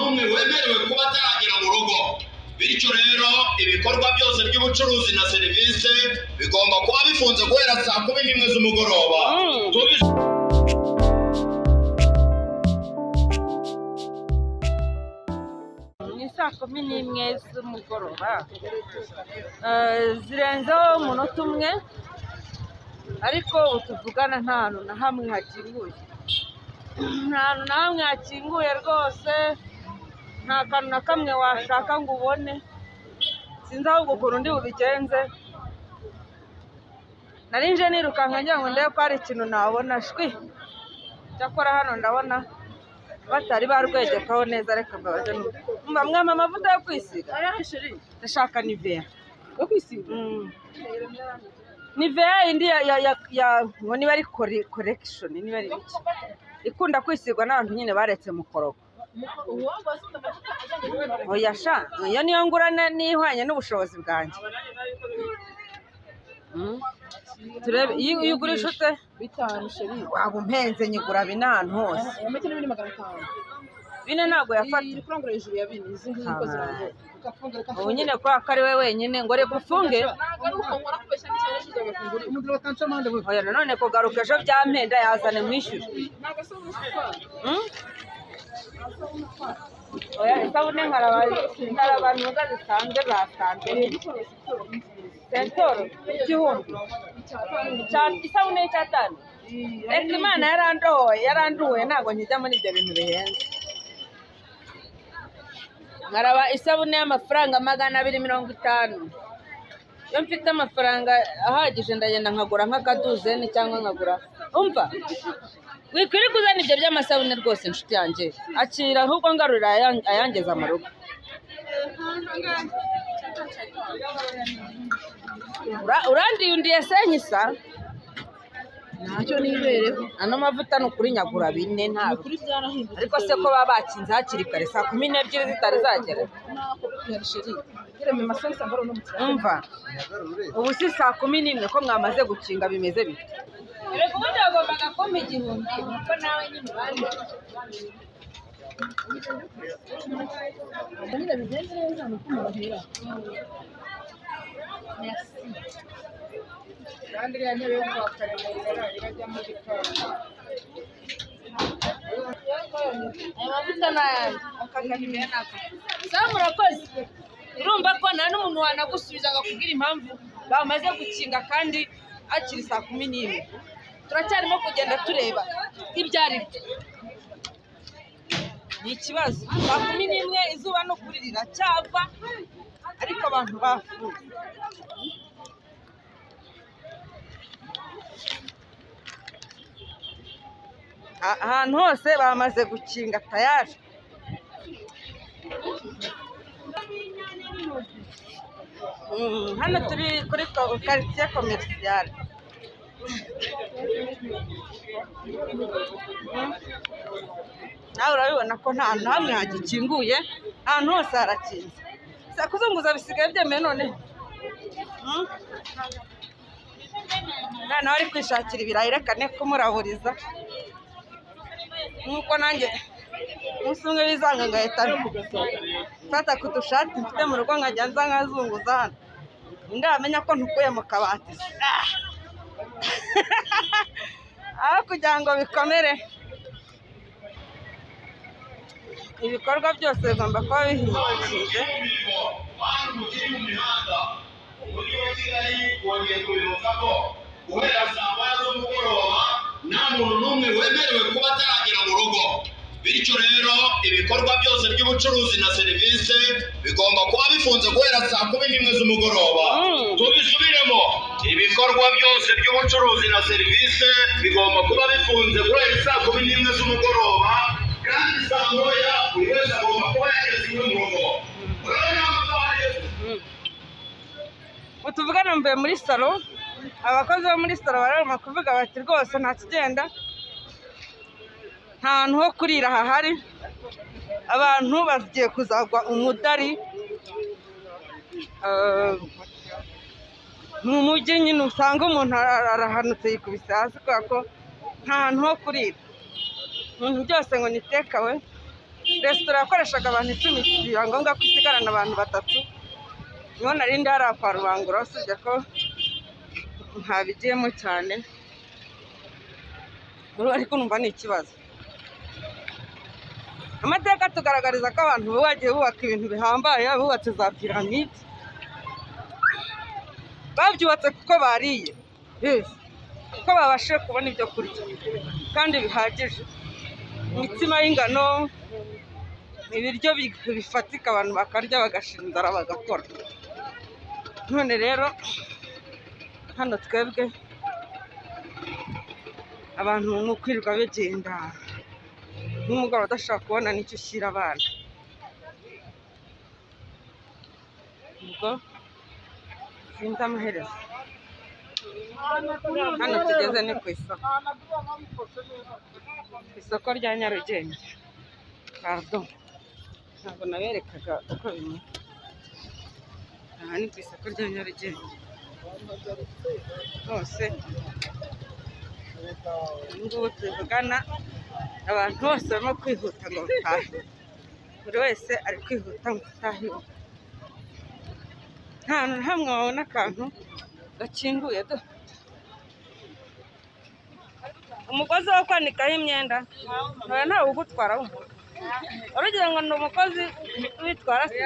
N'umwe wemerewe kuba ataragera mu rugo. Bityo rero, ibikorwa byose by'ubucuruzi na serivisi bigomba kuba bifunze guhera saa 11 z'umugoroba. Ni saa 11 z'umugoroba, zirenzeho umunota umwe, ariko ubu tuvugana nta hantu na hamwe hakinguye, nta hantu na hamwe hakinguye rwose, nta kantu na kamwe washaka ngo ubone. Sinzi ahubwo ukuntu ndi bubigenze. Nari nje nirukanka ngira ngo ndebe ko hari ikintu nabona. Shwi, cyakora hano ndabona batari barwegekaho neza. Reka mbabaze, mba mwampa amavuta yo kwisiga? Ndashaka Nivea. Yo kwisiga? Nivea indi ya ngo niba ari correction, niba ari iki, ikunda kwisigwa n'abantu nyine baretse mukorogo. Oya sha, iyo niyo ngura n'ihwanye n'ubushobozi bwanjye. Turebe iyo ugurisha ute? 5, chérie. Waba umpenze, nyigura 4 ahantu hose. Make n'ibindi 500. 4 ntabwo yafata. Iri kurangura hejuru ya 4, izi ngizi ko zirangura. Ubu nyine kubera ko ari we wenyine ngo reka ufunge. Ntabwo ari uko nkora, kubeshya n'icyane ejo. Oya, nanone kugaruka ejo byampenda, yazane mwishyure. Ntabwo asa n'utwara. Oya, isabune nkaraba ntuga zisanzwe zasanzwe nyine. Sentoro 1000, isabune y'icyatanu. Reka, Imana yarandohoye, yaranduhuye, ntabwo nkijya muri ibyo bintu bihenze. Nkaraba isabune y'amafaranga 250. Iyo mfite amafaranga ahagije ndagenda nkagura nk'akaduzeni cyangwa nkagura. Umva, wikwiriye uzana ibyo by'amasabune rwose, inshuti yanjye. Akira ahubwo ngarurira ayangeza mu rugo. Urandiyundiye senkisa. Ntacyo nibereho. Ano mavuta ni ukuri nyagura 4 ntabwo. Kuri byarahindutse. Ariko se ko baba bakinze hakiri kare, saa 12 zitari zagera? Umva, ubu si saa 11 ko mwamaze gukinga, bimeze bite? Reka, ubundi wagombaga kumpa 1000, nuko nawe nyine ubandi. Nyine bigenze neza ni uko umuntu ahera. Kandi iriya ntebe yo kwa Karemera irajyamo igikari. Aya mavuta ni ayanjye, sawa, murakoze. Urumva ko nta n'umuntu wanagusubiza ngo akubwire impamvu bamaze gukinga kandi hakiri saa 11. Turacyarimo kugenda tureba ibyo ari byo. Ni ikibazo, saa 11, izuba no kuri riracyava, ariko abantu bafunze. Ahantu hose bamaze gukinga tayari. Hano turi kuri quartier commercial. Nawe urabibona ko nta hantu hamwe hagikinguye, ahantu hose harakinze. Kuzunguza bisigaye byemewe none. Umwana we ari kwishakira ibirayi, reka ne kumuraburiza, nk'uko nanjye umunsi umwe bizanga ngahita mfata ku dushati mfite mu rugo nkajya nza nkazunguza hano. Ninde wamenya ko ntukuye mu kabati? Ah! Aho kugira ngo bikomere, ibikorwa byose bigomba kuba bihinze. Bantu mukiri mu mihanda, Umujyi wa Kigali wongeye kubibutsa ko guhera saa 1 z'umugoroba nta muntu n'umwe wemerewe kuba ataragera mu rugo. Bityo rero, ibikorwa byose by'ubucuruzi na serivisi bigomba kuba bifunze guhera saa 11 z'umugoroba. Tubisubiremo: ibikorwa byose by'ubucuruzi na serivisi bigomba kuba bifunze guhera saa 11 z'umugoroba, kandi saa 1 buri wese agomba kuba yageze iwe mu rugo. Urabona amasaha ageze. Ubu tuvugana mvuye muri salo. Abakozi bo muri salo bararuma kuvuga bati rwose nta kigenda, nta hantu ho kurira hahari, abantu bagiye kuzagwa umudari. Mu mujyi nyine usanga umuntu arahanutse yikubise hasi kubera ko nta hantu ho kurira, ibintu byose ngo ni takeaway. Resitora yakoreshaga abantu 10, biba ngombwa ko isigarana abantu batatu. Niho nari ndi hariya kwa Rubangura, usibye ko ntabigiyemo cyane, ariko numva ni ikibazo. Amateka atugaragariza ko abantu bagiye bubaka ibintu bihambaye, bubatse za piramide, babyubatse kuko bariye, yes, kuko babashije kubona ibyo kurya kandi bihagije, imitsima y'ingano, ibiryo bifatika, abantu bakarya bagashira inzara bagakora. None rero hano twebwe abantu ni ukwirirwa bagenda n'umugoroba udashobora kubona n'icyo ushyira abana. Ubwo sinzi amaherezo. Hano tugeze ni ku isoko, isoko rya Nyarugenge. Pardon, ntabwo naberekaga uko bimeze. Aha ni ku isoko rya Nyarugenge hose. Ubu ngubu tuvugana abantu bose barimo kwihuta ngo batahe, buri wese ari kwihuta ngo atahe iwe. Nta hantu na hamwe wabona akantu gakinguye do. Umugozi wo kwanikaho imyenda ntawe ntawe ugutwara wumva, urugira ngo ni umukozi witwara se?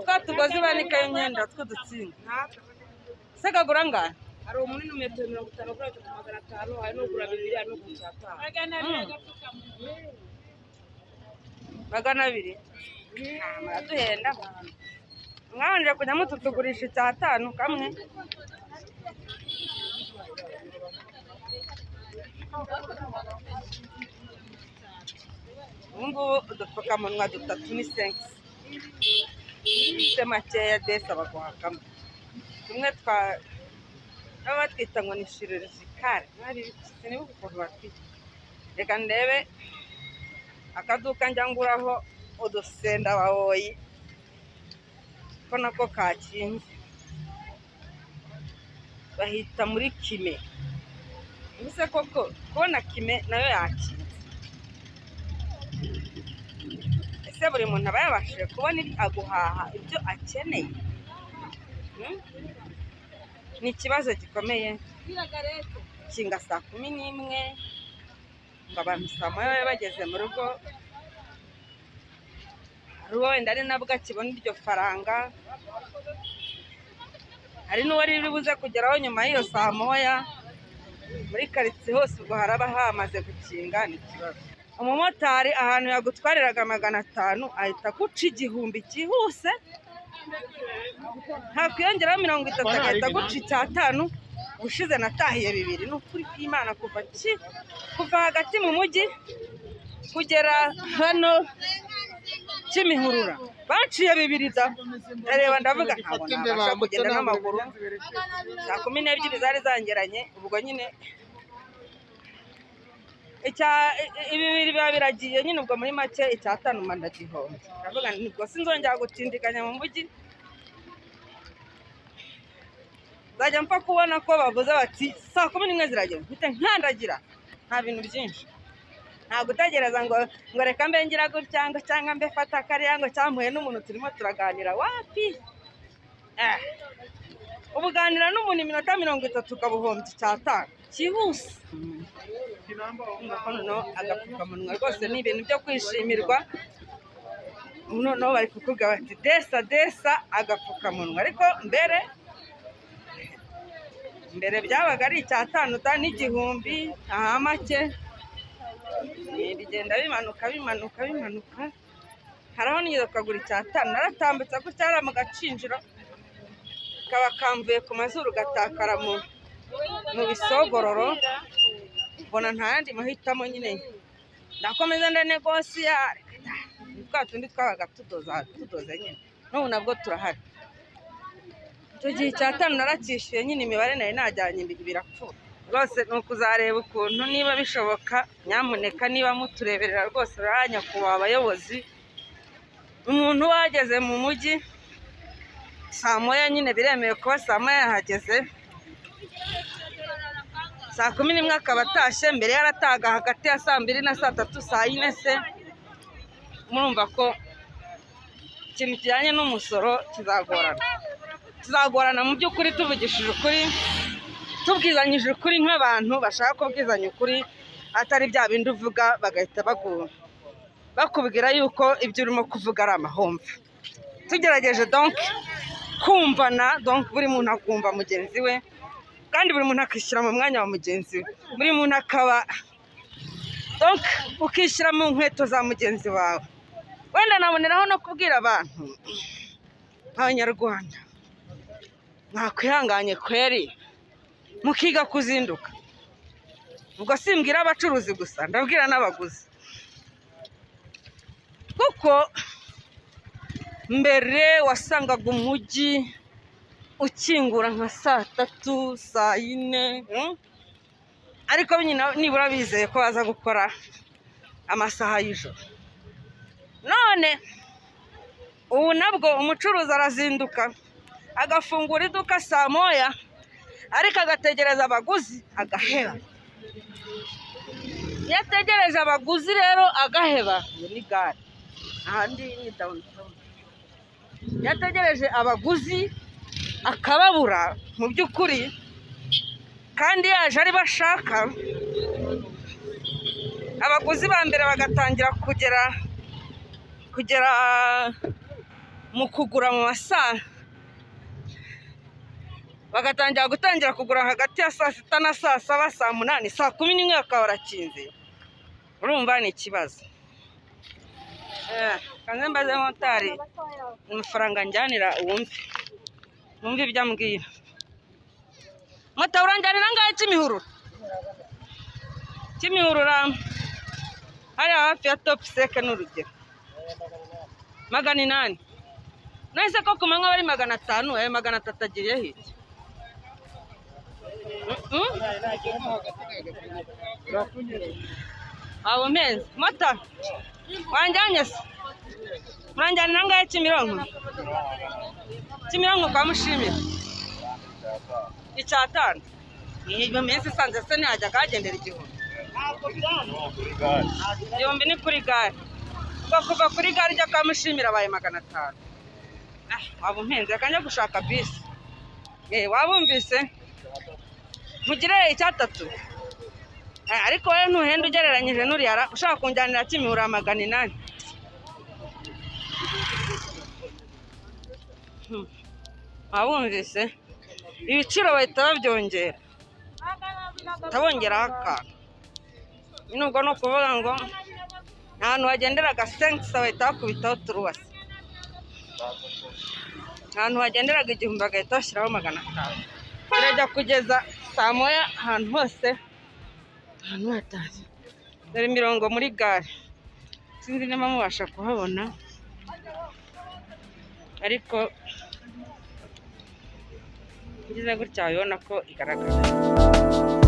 Twa tugozi banikaho imyenda tw'udutsinga se kagura angahe? Hari umunini metero 50 ugura 3,500, hari n'ugura 2, hari n'ugura 5. 200. Muraduhenda, mwabanje kujya mututugurisha 5 kamwe. Ubu ngubu udupfukamunwa dutatu ni senkisi, ufite makeya desi baguha kamwe. Tumwe twa baba batwita ngo ni shiririkare, sinibuka ukuntu batwita. Reka ndebe akaduka njya nguraho udusenda baboyi ko nako kakinze, bahita muri kime. Ubuse koko kubona kime nayo yakinze? Ese buri muntu aba yabashije kubona aguhaha ibyo akeneye? Ni ikibazo gikomeye. Kinga saa 11 ngo abantu saa moya babe bageze mu rugo, hari uwo wenda ari nabwo akibona iryo faranga, hari n'uwo riri buze kugeraho nyuma y'iyo saa moya. Muri karitsiye hose ubwo haraba hamaze gukinga, ni ikibazo. Umumotari ahantu yagutwariraga 500 ahita aguca 1000 cyihuse, hakwiyongeraho 30 agahita aguca 5. Ubushize natahiye 2. Ni ukuri kw'Imana, kuva hagati mu mujyi kugera hano Kimihurura baciye 2 da. Ndareba ndavuga ntabwo nabasha kugenda n'amaguru. Saa 12 zari zangeranye, ubwo nyine ibibiri biba biragiye nyine. Ubwo muri make 5 mba ndagihomba. Ndavuga nibwo sinzongera gutindiganya mu mujyi, nzajya mpfa kubona ko bavuze bati saa 11 ziragera mpite nkandagira. Nta bintu byinshi, nta gutegereza ngo reka mbe ngira gutya ngo cyangwa mbe fata kariya ngo cyampuye n'umuntu turimo turaganira. Wapi, ubuganira n'umuntu iminota 30 ukabuhombya 5 cyihuse. Noneho agapfukamunwa rwose ni ibintu byo kwishimirwa. Noneho bari kukubwira bati desa desa agapfukamunwa, ariko mbere byabaga ari 5 da n'igihumbi, aha make. Bigenda bimanuka bimanuka bimanuka. Hari aho nigeze kukagura 5, naratambutse gutya hariya mu gacinjiro, kaba kamvuye ku mazuru gatakara mu bisogororo, mbona nta yandi mahitamo nyine, ndakomeza ndanegosiya. Twa tundi twabaga tudoze nyine, n'ubu nabwo turahari. Icyo gihe 5 naracyishyuye nyine, imibare nari najyanye birapfuye rwose. Ni ukuzareba ukuntu niba bishoboka, nyamuneka niba mutureberera rwose, nyakubahwa abayobozi, umuntu wageze mu mujyi saa moya nyine biremewe kuba saa moya yahageze, 11:00 akaba atashye, mbere yarataga hagati ya 2:00 na 3:00, 4:00 se. Murumva ko ikintu kijyanye n'umusoro kizagorana, kizagorana mu by'ukuri. Tuvugishije ukuri, tubwizanyije ukuri nk'abantu bashaka kubwizanya ukuri, atari bya bindi uvuga bagahita bakubwira yuko ibyo urimo kuvuga ari amahomvu. Tugerageje donc kumvana, donc buri muntu akumva mugenzi we, kandi buri muntu akishyira mu mwanya wa mugenzi we, buri muntu akaba donc ukishyira mu nkweto za mugenzi wawe. Wenda naboneraho no kubwira abantu, abanyarwanda, mwakwihanganye kweri mukiga kuzinduka. Ubwo simbwira abacuruzi gusa, ndabwira n'abaguzi, kuko mbere wasangaga umujyi ukingura nka 3:00, 4:00, Ariko nyine nibura bizeye ko baza gukora amasaha y'ijoro. None ubu nabwo umucuruzi arazinduka agafungura iduka 1:00, ariko agategereza abaguzi agaheba. Iyo ategereje abaguzi rero agaheba, iyo ni gare, ahandi ni downtown. Iyo ategereje abaguzi akababura mu by'ukuri, kandi yaje ari bashaka, abaguzi ba mbere bagatangira kugera mu kugura mu masaha, bagatangira gutangira kugura hagati ya 6:00 na 7:00, 8:00, 11:00 bakaba barakinze. Urumva ni ikibazo. Kanze mbaze motari amafaranga njyanira, wumve ibyo ambwira. Moto, uranjyanira angahe Kimihurura? Kimihurura hariya hafi ya Top Seke ni urugero. 800. Nahise ko ku manywa bari 500, ayo 300 agiriye hirya. Waba umpenze mota, wanjyanye se? Muranjyanira angahe Kimironko? Kimironko kwa Mushimire 5. Iyo minsi isanzwe se ntihajya kagendera 1000? 1000 ni kuri gare. Ubwo kuva kuri gare ujya kwa Mushimire abaye 500. Waba umpenze, reka njye gushaka bisi. Wabumvise? Mugire 3. Ariko wowe ntuhenda ugereranyije n'uriya ushaka kunjyanira Kimihurura 800. Wabumvise? Ibiciro bahita babyongera, tabongeraho akantu. Nyine ubwo ni ukuvuga ngo ahantu hagenderaga senkisa bahita bakubitaho turuwasi, ahantu hagenderaga 1000 bagahita bashyiraho 500. Birajya kugeza 1:00 ahantu hose, ahantu hatashye. Dore imirongo muri gare, sinzi niba mubasha kuhabona, ariko ngize gutya wabibona ko igaragara.